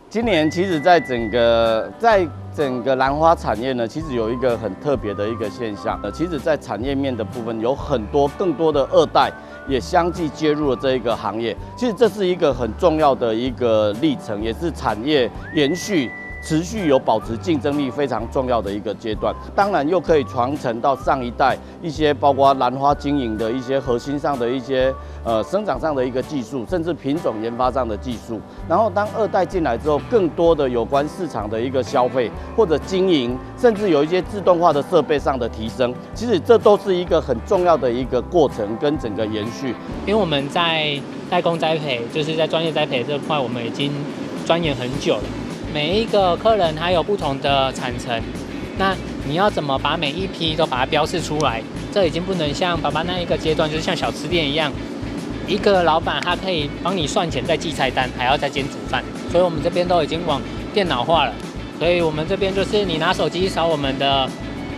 今年其實在整個蘭花產業呢，其實有一個很特別的一個現象。其實，在產業面的部分，有很多更多的二代也相繼介入了這一個行業。其實這是一個很重要的一個歷程，也是產業延續、持續有保持競爭力非常重要的一個階段。當然，又可以傳承到上一代一些包括蘭花經營的一些核心上的一些生長上的一個技術，甚至品種研發上的技術。然後當二代進來之後，更多的有關市場的一個消費或者經營，甚至有一些自動化的設備上的提升，其實這都是一個很重要的一個過程跟整個延續。因為我們在代工栽培，就是在專業栽培這塊，我們已經鑽研很久了。每一個客人他有不同的產程，那你要怎麼把每一批都把它標示出來？這已經不能像爸爸那一個階段，就是像小吃店一樣，一個老闆他可以幫你算錢，再記菜單，還要再兼煮飯。所以我們這邊都已經往電腦化了。所以我們這邊就是你拿手機掃我們的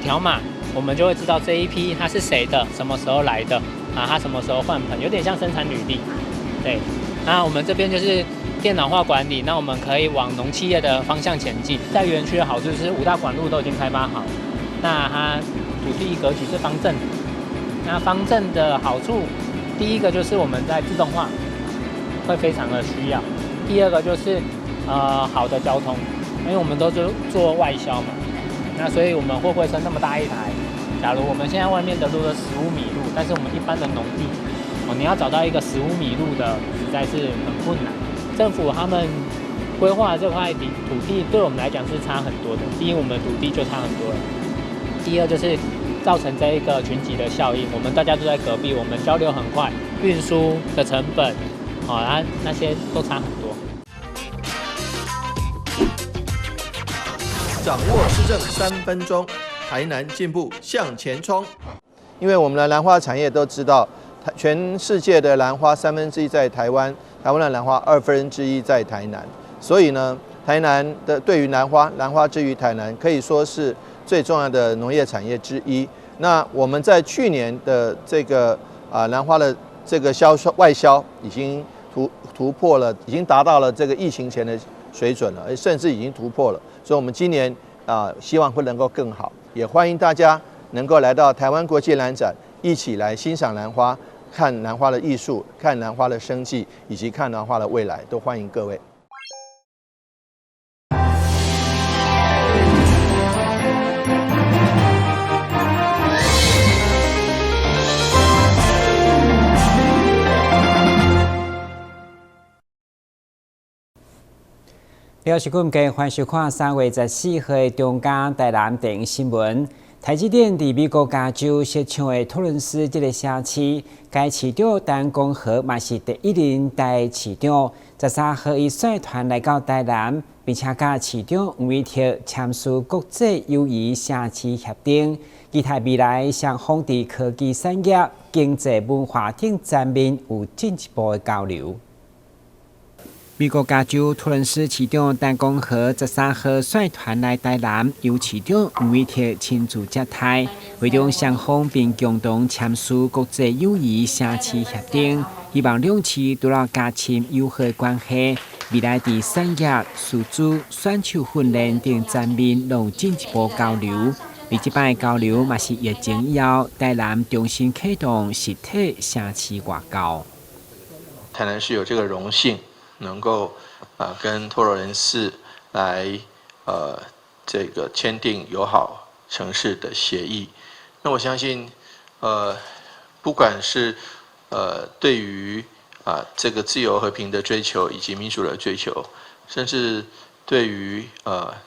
條碼，我們就會知道這一批他是誰的，什麼時候來的，啊，他什麼時候換盆，有點像生產履歷。對，那我們這邊就是電腦化管理，那我們可以往農企業的方向前進。在園區的好處是五大管路都已經開發好，那它土地格局是方正的。那方正的好處，第一個就是我們在自動化會非常的需要，第二個就是好的交通，因為我們都是做外銷嘛，那所以我們貨櫃車那麼大一台，假如我們現在外面的路都15米路，但是我們一般的農地，哦，你要找到一個十五米路的，實在是很困難。政府他們規劃這塊地土地，對我們來講是差很多的。第一，我們土地就差很多了；第二，就是造成這一個群集的效應，我們大家都在隔壁，我們交流很快，運輸的成本，啊，那些都差很多。掌握施政3分鐘，台南進步向前衝。因為我們的蘭花產業都知道，全世界的蘭花1/3在台灣。台灣的蘭花1/2在台南，所以呢，台南的對於蘭花，蘭花之於台南，可以說是最重要的農業產業之一。那我們在去年的這個蘭花的這個銷售外銷已經突破了，已經達到了這個疫情前的水準了，甚至已經突破了。所以，我們今年希望會能夠更好，也歡迎大家能夠來到台灣國際蘭展，一起來欣賞蘭花。看蘭花的藝術，看蘭花的生計，以及看蘭花的未來，都歡迎各位。表示感謝，歡迎收看3月14號的中嘉台南電視新聞。台積電佇美國加州設廠的托倫斯這个城市，該市長陳光和嘛是第一任台市長。13號，伊率團來到台南，並且佮市長黃偉哲簽署國際友誼城市協定。期待未來雙方佇科技產業、經濟、文化等層面有進一步的交流。美國加州托倫斯市長陳光和13號率團來台南，由市長黃偉哲親自接待，會中雙方並共同簽署國際友誼城市協定，希望兩市除了加深友好關係，未來佇產業、師資、選手訓練等層面攏有進一步交流。而這擺交流嘛是疫情以後，台南重新啟動實體城市外交。台南市有這個榮幸，能夠跟托羅倫斯來這個簽訂友好城市的協議，那我相信不管是對於這個自由和平的追求以及民主的追求，甚至對於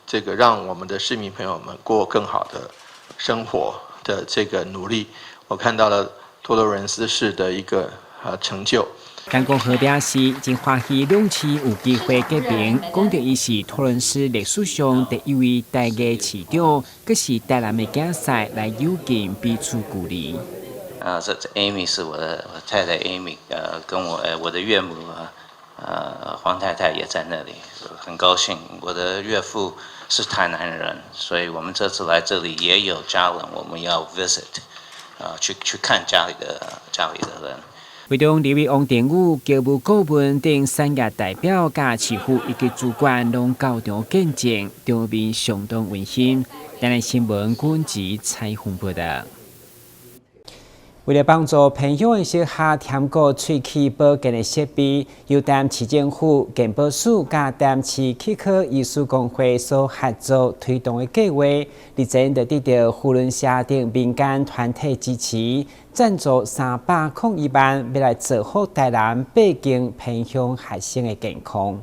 這個讓我們的市民朋友們過更好的生活的這個努力，我看到了托羅倫斯市的一個成就。陳光和表示，真歡喜兩市有機會結盟，講著伊是托倫斯歷史上第一位台裔市長，閣是台南的囝婿來友近彼此鼓勵。啊，這 Amy 是我太太 Amy，跟我的岳母啊，黃太太也在那裡，很高興。我的岳父是台南人，所以我們這次來這裡也有家人，我們要 visit，去看家裡的人。會中立委王定宇、教務顧問等產業代表、佮市府以及主管攏到場見證，場面相當溫馨。台南新聞軍籍採訪報道。為了幫助偏鄉的小學添購喙齒保健的設備，由台南市政府健保署佮台南市齒科醫師公會所合作推動的計劃，日前就得到扶輪社等民間團體支持，贊助301萬，欲來造福台南八間偏鄉學生的健康。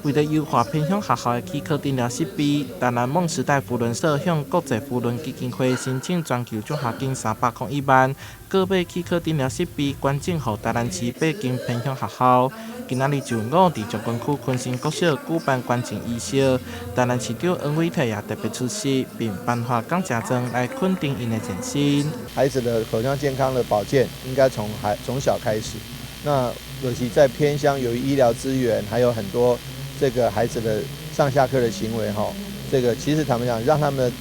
為著優化偏鄉學校的齒科診療設備，台南夢時代扶輪社向國際扶輪基金會申請全球獎學金301萬，購買齒科診療設備捐贈予台南市八間偏鄉學校。今仔日上午佇將軍區坤成國小舉辦捐贈儀式，台南市長黃偉哲也特別出席，並頒發感謝狀來肯定𪜶的善心。孩子的口腔健康的保健應該從小開始。那尤其在偏鄉，由於醫療資源還有很多這個孩子的上下課的行為，哈，這個其實坦白講，讓他們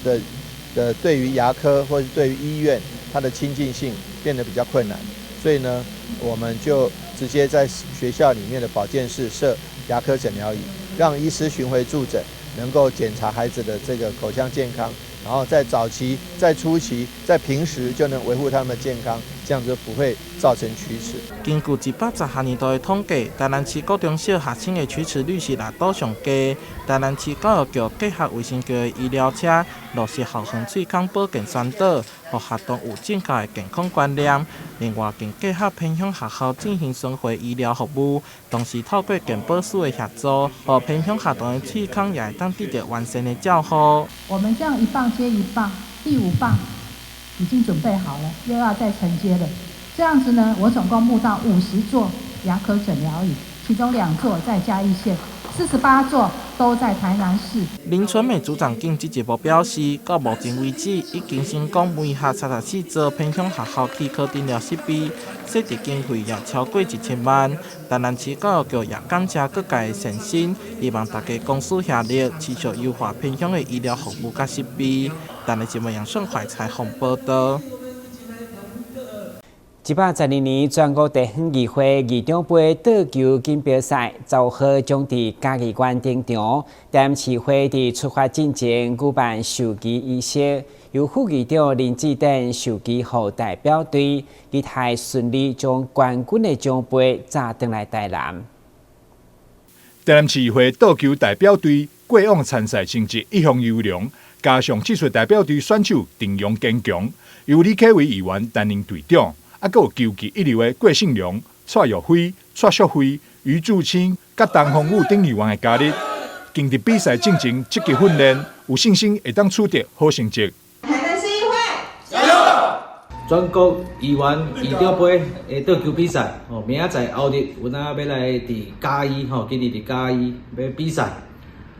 的對於牙科或者對於醫院，它的親近性變得比較困難，所以呢，我們就直接在學校裡面的保健室設牙科診療椅，讓醫師巡迴駐診，能夠檢查孩子的這個口腔健康，然後在早期、在初期、在平時就能維護他們的健康，這樣就不會造成齲齒。根據110學年度的統計，台南市國中小學生的齲齒率是列島上低。台南市教育局結合衛生局的醫療車，落實校園喙孔保健宣導，予學童有正確的健康觀念。另外，更結合偏鄉學校進行巡迴醫療服務，同時透過健保署的協助，予偏鄉學童的喙孔也會當得到完善的照護。我們這樣一棒接一棒，第五棒已經準備好了，又要再承接了。這樣子呢，我總共募到50座牙科診療椅，其中2座在嘉義縣，48座都在台南市。林春美組長更進一步表示，到目前為止，已經成功募合34座偏鄉學校齒科診療設備，設置經費也超過1000萬。台南市教育局也感謝各界的善心，希望大家公私協力，持續優化偏鄉的醫療服務佮設備。台南新聞楊順懷採訪報道。112年全國地方議會議長盃桌球錦標賽，15號將佇嘉義縣登場。台南市會佇出發進前舉辦授旗儀式，由副議長林志典授旗予代表隊，期待順利將冠軍的獎盃紮轉來台南。台南市議會桌球代表隊過往參賽成績一向優良，加上這次代表隊選手陣容堅強，由李啟維議員擔任隊長。啊，閣有球技一流的郭勝良、蔡玉輝、蔡淑慧、余柱清、佮陳宏武等議員的加入，近日比賽進前積極訓練，有信心會當取得好成績。台南市議會加油！全國議員議長盃的桌球比賽，吼，明仔載後日，阮仔欲來佇嘉義，吼，今日佇嘉義欲比賽。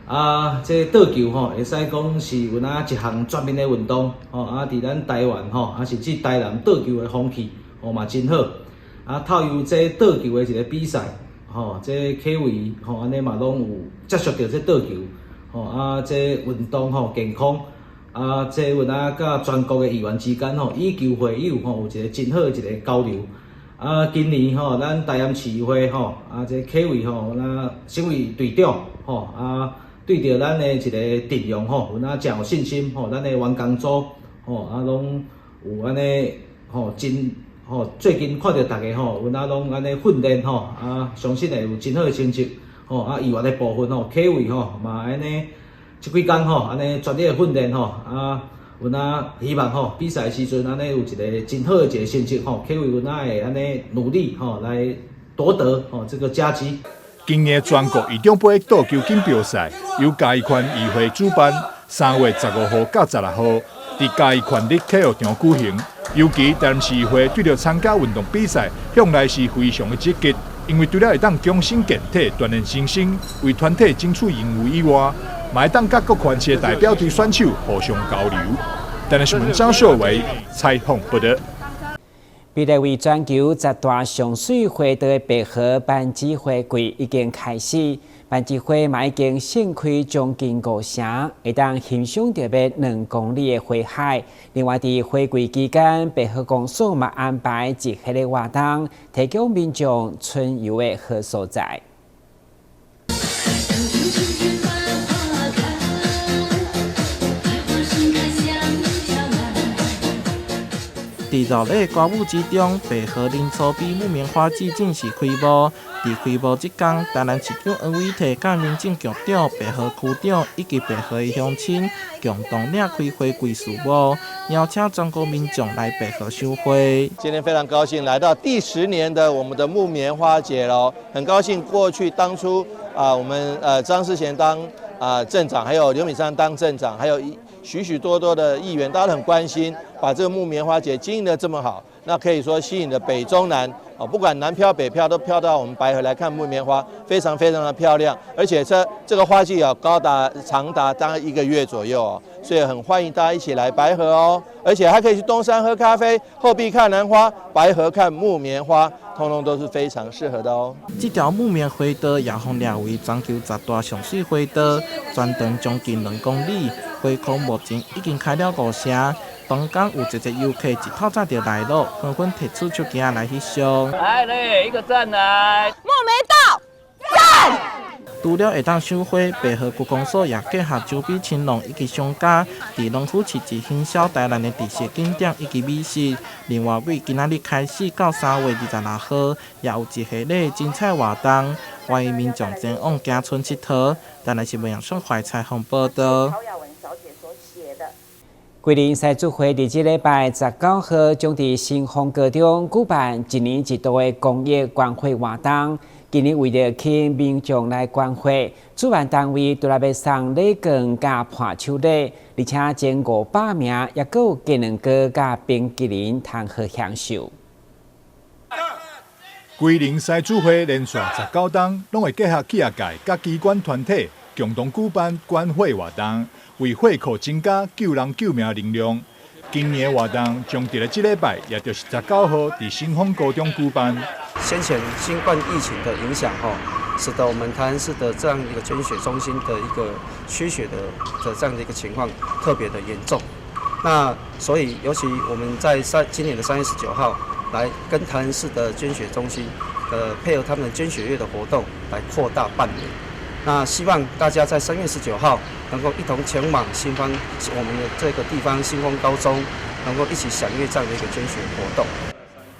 啊，這桌球吼，會使講是阮仔一項全民的運動，吼，啊，佇咱台灣吼，啊，甚至台南桌球的風氣，吼嘛真好。啊，透過這桌球的一個比賽，吼，這啟維吼，按呢嘛攏有接觸著這桌球，吼，啊，這運動吼健康，啊，這阮仔佮全國的議員之間吼，以球會友吼，有一個真好的一個交流。啊，今年吼，咱台南市議會吼，啊，這啟維吼，咱身為隊長吼，啊，對著咱的一個陣容吼，阮仔誠有信心吼，咱的員工組吼，啊，攏有按呢吼真吼，最近看著大家吼，阮仔攏按呢訓練吼，啊，相信會有真好的成績吼，啊，議員的部分吼，啟維吼嘛按呢，這幾工吼，按呢全力的訓練吼，啊，阮仔希望吼比賽時陣按呢有一個真好的一個成績吼，啟維阮仔會按呢努力吼來奪得吼這個佳績。今年全國議長盃桌球錦標賽由嘉義縣議會主辦，3月15號到16號，佇嘉義縣立體育場舉行。尤其台南市議會對著參加運動比賽，向來是非常的積極，因為除了會當強身健體、鍛鍊身心，為團體爭取榮譽以外，嘛會當佮各縣市的代表隊選手互相交流。台南新聞張秀維採訪報道。被列為全球十大上媠花道的白河攀枝花季已經開始，攀枝花嘛已經盛開將近五成，會當欣賞著欲2公里的花海。另外，佇花季期間，白河公所嘛安排一系列活動，提供民眾春遊的好所在。佇熱烈歌舞之中，白河林粗比木棉花季正式開幕。佇開幕這工，台南市長黃偉哲佮民政局長、白河區長以及白河的鄉親共同領開花季序幕，邀請全國民眾來白河賞花。今天非常高興來到第10年的我們的木棉花節咯，很高興過去當初啊，我們張世賢當鎮長，還有劉敏章當鎮長，還有許許多多的議員，大家都很關心，把這個木棉花節經營得這麼好，那可以說吸引了北中南啊，不管南漂北漂都飄到我們白河來看木棉花，非常非常的漂亮，而且這個花季啊，高達長達大概一個月左右哦，所以很歡迎大家一起來白河哦，而且還可以去東山喝咖啡，後壁看蘭花，白河看木棉花，通通都是非常適合的哦。這條木棉花道也予列為全球十大上媠花道，全長將近2公里，花塢目前已經開了五成。當天有濟濟遊客一透早就來了，紛紛提出手機來翕相。來嘞，一個讚來。木棉道讚。除了會當賞花，白河區公所也結合周邊青農以及商家，佇農夫市集行銷台南的特色景點以及美食。另外，對今仔日開始到3月26號，也有一系列精彩活動，歡迎民眾前往行村𨑨迌。台南新聞楊淑懷採訪報導。桂林獅子會佇這禮拜19號將佇新豐高中舉辦一年一度的公益捐血活動。今年為著吸引民眾來捐血，主辦單位除了欲送禮券佮伴手禮，而且前500名猶閣有雞卵糕佮冰淇淋通好享受。桂林獅子會連續19冬，攏會結合企業界佮機關團體共同舉辦捐血活動，為血庫增加救人救命能量。今年的活動將佇咧這禮拜，也就是19號，佇新豐高中舉辦。先前新冠疫情的影響，吼，使得我們台南市的這樣一個捐血中心的一個缺血的這樣的一個情況特別的嚴重。那所以，尤其我們在今年的3月19號，來跟台南市的捐血中心，配合他們捐血月的活動，來擴大辦理。那希望大家在3月19號能夠一同前往新豐我們的這個地方新豐高中，能夠一起響應這樣的一個捐血活動。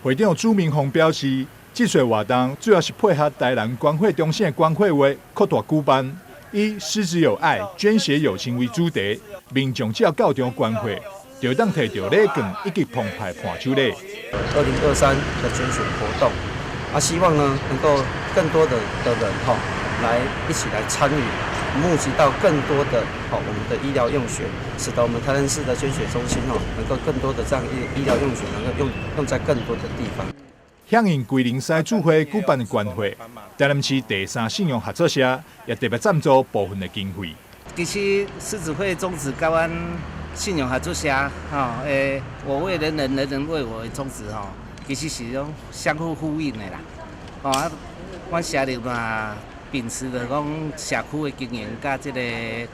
會長朱明宏表示，這次活動主要是配合台南捐血中心的捐血月擴大舉辦，以“獅子有愛，捐血有情”為主題，民眾只要到場捐血，就當提著禮券以及澎湃伴手禮。 2023的捐血活動，啊，希望呢能夠更多的人哈來一起來參與，募集到更多的好我們的醫療用血，使得我們台南市的捐血中心哦能夠更多的這樣醫療用血能夠用在更多的地方。響應桂林獅子會舉辦的捐血，台南市第三信用合作社也特別贊助部分的經費。其實獅子會宗旨佮阮信用合作社吼，我為人人，人人為我的宗旨吼，其實是種相互呼應的啦。吼啊，阮社裡嘛秉持著講社區的經營佮這個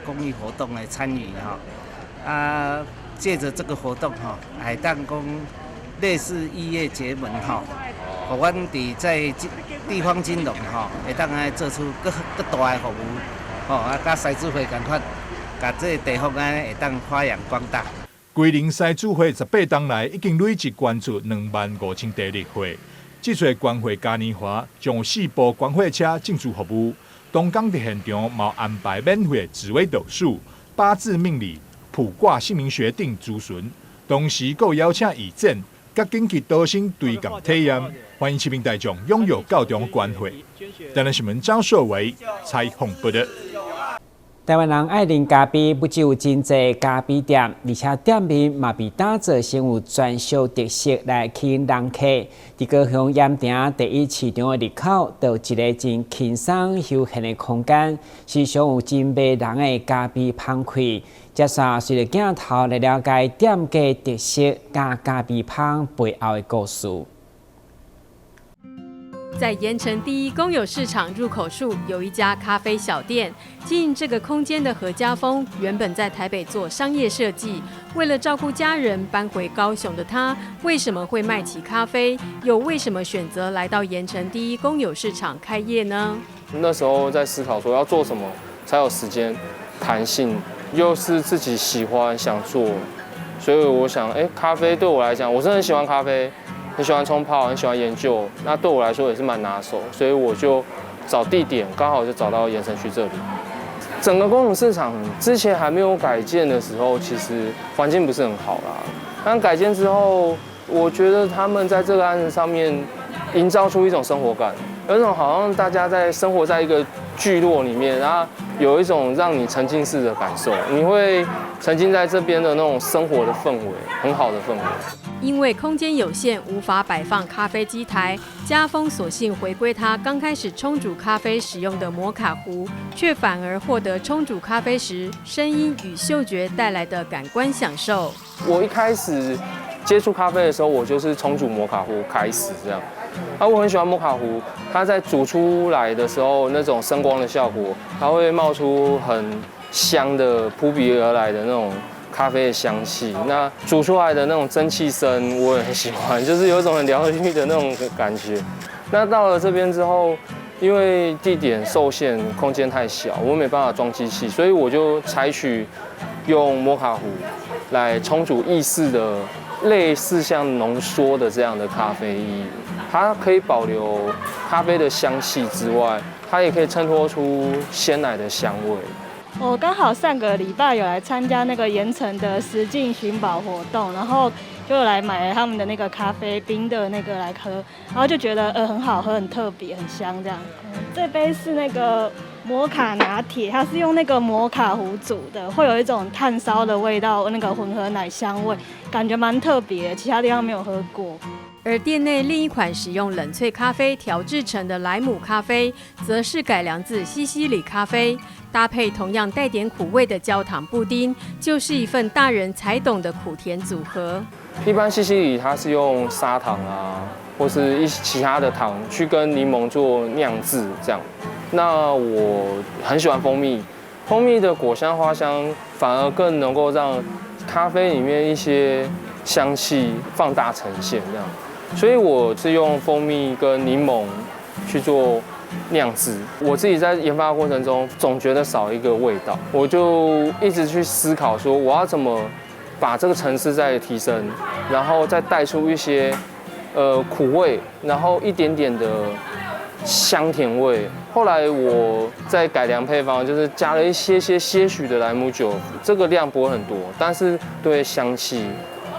公益活動的參與吼，啊，借著這個活動吼，會當講類似異業結盟吼，予阮佇在地方金融吼，會當來做出閣閣大的服務，吼啊，佮獅子會仝款，共這個地方按呢會當發揚光大。桂林獅子會18冬來已經累計捐出25,000袋熱血。這次捐血嘉年華將有四部捐血車進駐服務，當天佇現場嘛有安排免費紫微斗數、八字命理、卜卦姓名學等諮詢，同時閣邀請義診佮緊急逃生隊共體驗，歡迎市民大眾踴躍到場捐血。台南新聞張碩偉採訪報導。台灣人愛啉咖啡，不只有真濟咖啡店，而且店面嘛被打造成有專屬特色來吸引人客。佇高雄鹽埕第一市場的入口，就有一个真輕鬆休閒的空間，時常有真迷人的咖啡香氣。接下隨著鏡頭來了解店家特色佮咖啡香背後的故事。在鹽埕第一公有市場入口處有一家咖啡小店，經營這個空間的何家峰原本在台北做商業設計，為了照顧家人搬回高雄的他，為什麼會賣起咖啡？又為什麼選擇來到鹽埕第一公有市場開業呢？那時候在思考說要做什麼才有時間彈性，又是自己喜歡想做，所以我想，哎，咖啡對我來講，我是很喜歡咖啡。很喜歡沖泡，很喜歡研究，那對我來說也是蠻拿手，所以我就找地點，剛好就找到鹽埕區這裡。整個公有市場之前還沒有改建的時候，其實環境不是很好啦。但改建之後，我覺得他們在這個案子上面營造出一種生活感，有一種好像大家在生活在一個聚落裡面，然後有一種讓你沉浸式的感受，你會沉浸在這邊的那種生活的氛圍，很好的氛圍。因為空間有限，無法擺放咖啡機台，家峰索性回歸他剛開始沖煮咖啡使用的摩卡壺，卻反而獲得沖煮咖啡時聲音與嗅覺帶來的感官享受。我一開始接觸咖啡的時候，我就是沖煮摩卡壺開始這樣。啊，我很喜歡摩卡壺，它在煮出來的時候那種聲光的效果，它會冒出很香的撲鼻而來的那種咖啡的香氣，那煮出來的那種蒸汽聲我也很喜歡，就是有一種很療癒的那種感覺。那到了這邊之後，因為地點受限，空間太小，我沒辦法裝機器，所以我就採取用摩卡壺來沖煮意式的類似像濃縮的這樣的咖啡液，它可以保留咖啡的香氣之外，它也可以襯托出鮮奶的香味。我剛好上個禮拜有來參加那個鹽埕的食境尋寶活動，然後就來買了他們的那個咖啡冰的那個來喝，然後就覺得很好喝，很特別，很香這樣。這杯是那個摩卡拿鐵，它是用那個摩卡壺煮的，會有一種炭燒的味道，那個混合奶香味，感覺蠻特別，其他地方沒有喝過。而店內另一款使用冷萃咖啡調製成的萊姆咖啡，則是改良自西西里咖啡，搭配同樣帶點苦味的焦糖布丁，就是一份大人才懂的苦甜組合。一般西西里它是用砂糖啊，或是一其他的糖去跟檸檬做釀製這樣。那我很喜歡蜂蜜，蜂蜜的果香花香反而更能夠讓咖啡裡面一些香氣放大呈現這樣。所以我是用蜂蜜跟檸檬去做釀製。我自己在研發的過程中，總覺得少一個味道，我就一直去思考說，我要怎麼把這個層次再提升，然後再帶出一些苦味，然後一點點的香甜味。後來我在改良配方，就是加了一些些些許的萊姆酒，這個量不會很多，但是對香氣，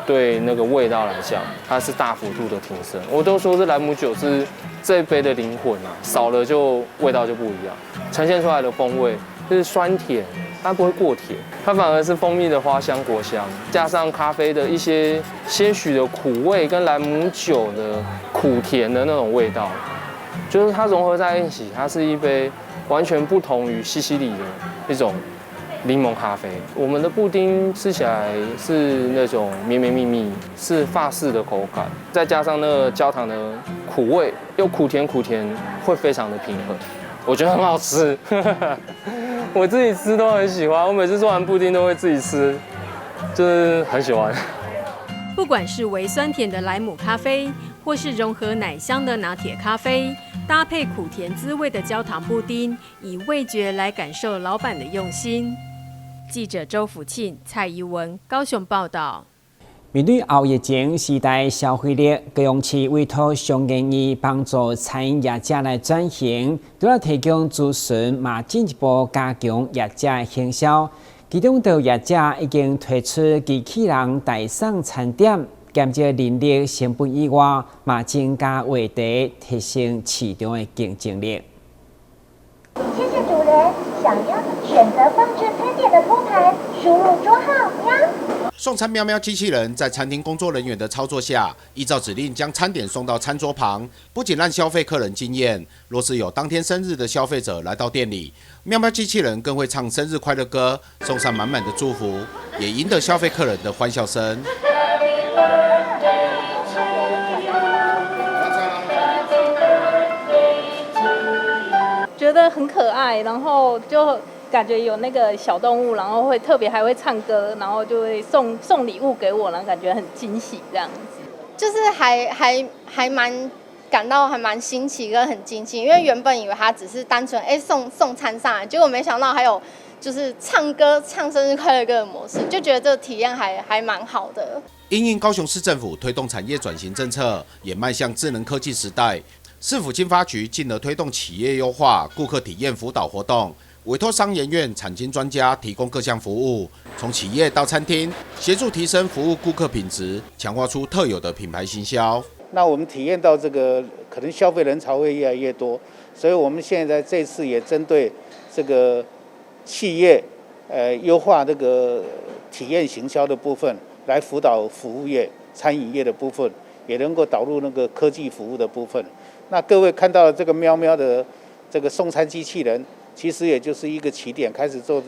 對那個味道來講，它是大幅度的提升。我都說這萊姆酒是這一杯的靈魂啊，少了就味道就不一樣，呈現出來的風味就是酸甜，它不會過甜，它反而是蜂蜜的花香果香，加上咖啡的一些些許的苦味跟萊姆酒的苦甜的那種味道，就是它融合在一起，它是一杯完全不同於西西里的一種檸檬咖啡。我們的布丁吃起來是那種綿綿密密，是法式的口感，再加上那個焦糖的苦味，又苦甜苦甜，會非常的平衡，我覺得很好吃，我自己吃都很喜歡。我每次做完布丁都會自己吃，就是很喜歡。不管是微酸甜的萊姆咖啡，或是融合奶香的拿鐵咖啡，搭配苦甜滋味的焦糖布丁，以味覺來感受老闆的用心。記者周福慶、蔡怡文高雄報道。面對後疫情時代消費力，高雄市委託商研院幫助餐飲業者來轉型，除了提供諮詢，嘛進一步加強業者的行銷。其中，有業者已經推出機器人代送餐點，減少人力成本以外，嘛增加話題，提升市場的競爭力。謝謝主人，想要選擇放置餐點的托盤，輸入桌號喵。送餐喵喵機器人在餐廳工作人員的操作下，依照指令將餐點送到餐桌旁，不僅讓消費客人驚豔，若是有當天生日的消費者來到店裡，喵喵機器人更會唱生日快樂歌，送上滿滿的祝福，也贏得消費客人的歡笑聲。 Happy birthday to you. Happy birthday. 很可愛，然後就感覺有那個小動物，然後會特別還會唱歌，然後就會送禮物給我，然後感覺很驚喜這樣子。就是還蠻感到還蠻新奇跟很驚喜，因為原本以為他只是單純送餐上來，結果沒想到還有就是唱歌唱生日快樂歌的模式，就覺得這個體驗還蠻好的。因應高雄市政府推動產業轉型政策，也邁向智能科技時代，市府經發局進而推動企業優化顧客體驗輔導活動，委託商研院產經專家提供各項服務，從企業到餐廳，協助提升服務顧客品質，強化出特有的品牌行銷。那我們體驗到這個可能消費人潮會越來越多，所以我們現在這次也針對這個企業，優化這個體驗行銷的部分，來輔導服務業、餐飲業的部分，也能夠導入那個科技服務的部分。那各位看到這個喵喵的這個送餐機器人，其實也就是一個起點，開始做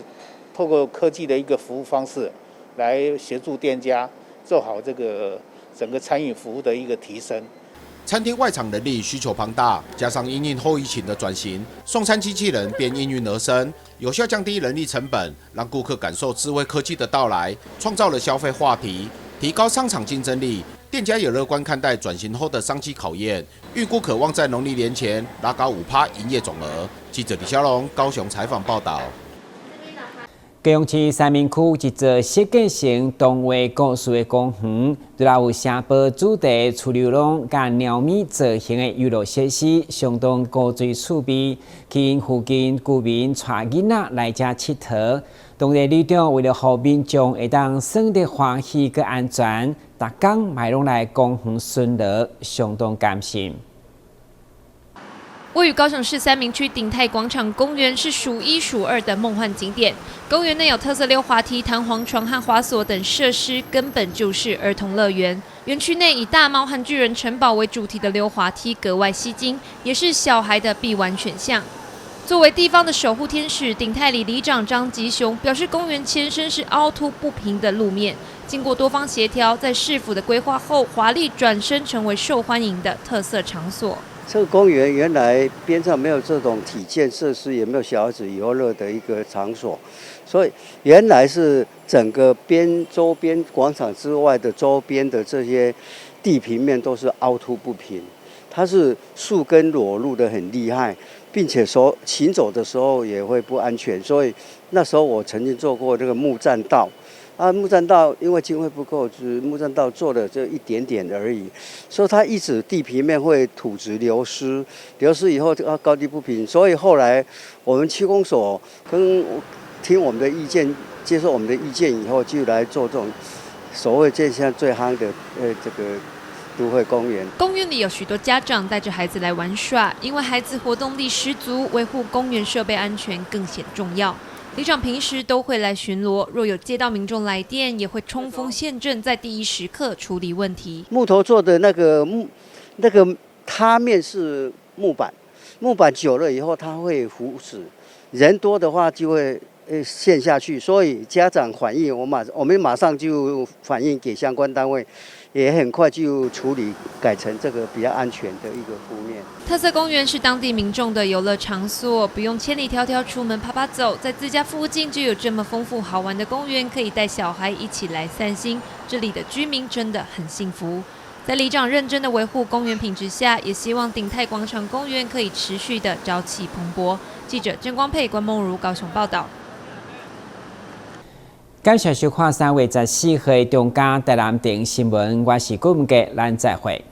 透過科技的一個服務方式，來協助店家做好這個整個餐飲服務的一個提升。餐廳外場人力需求龐大，加上因應後疫情的轉型，送餐機器人便應運而生，有效降低人力成本，讓顧客感受智慧科技的到來，創造了消費話題，提高商場競爭力。店家也樂觀看待轉型後的商機考驗，預估可望在農曆年前拉高5%營業總額。記者李小龍高雄採訪報道。高雄市三民區一座設計成動畫故事的公園，除了有城堡主題、趨溜廊佮貓咪造型的遊樂設施，相當古錐趣味，吸引附近居民帶囡仔來遮𨑨迌。當地里長為了予民眾會當耍得歡喜閣安全，逐工嘛攏來公園巡邏，相當甘心。位於高雄市三民區鼎泰廣場公園是數一數二的夢幻景點。公園內有特色溜滑梯、彈簧床和滑索等設施，根本就是兒童樂園。園區內以大貓和巨人城堡為主題的溜滑梯格外吸睛，也是小孩的必玩選項。作為地方的守護天使，鼎泰里里長張吉雄表示，公園前身是凹凸不平的路面，經過多方協調，在市府的規劃後，華麗轉身成為受歡迎的特色場所。這個公園原來邊上沒有這種體健設施，也沒有小孩子遊樂的一個場所，所以原來是整個邊周邊廣場之外的周邊的這些地平面都是凹凸不平，它是樹根裸露得很厲害，並且說行走的時候也會不安全，所以那時候我曾經做過這個木棧道。啊，木棧道因為經費不夠，就是木棧道做的就一點點而已，所以它一直地平面會土質流失，流失以後這個高低不平，所以後來我們區公所跟聽我們的意見，接受我們的意見以後，就來做這種所謂這現在最夯的這個都會公園。公園裡有許多家長帶着孩子來玩耍，因為孩子活動力十足，維護公園設備安全更顯重要。里長平時都會來巡邏，若有接到民眾來電，也會衝鋒陷陣，在第一時刻處理問題。木頭做的那個木，那個塌面是木板，木板久了以後它會腐蝕，人多的話就會陷下去，所以家長反映，我們馬上就反映給相關單位，也很快就處理改成這個比較安全的一個鋪面。特色公園是當地民眾的遊樂場所，不用千里迢迢出門趴趴走，在自家附近就有這麼豐富好玩的公園，可以帶小孩一起來散心。這裡的居民真的很幸福。在里長認真的維護公園品質下，也希望鼎泰廣場公園可以持續的朝氣蓬勃。記者鄭光佩、關夢如高雄報道。感謝收看3月14號中嘉台南電新聞，我是郭文傑，咱再會。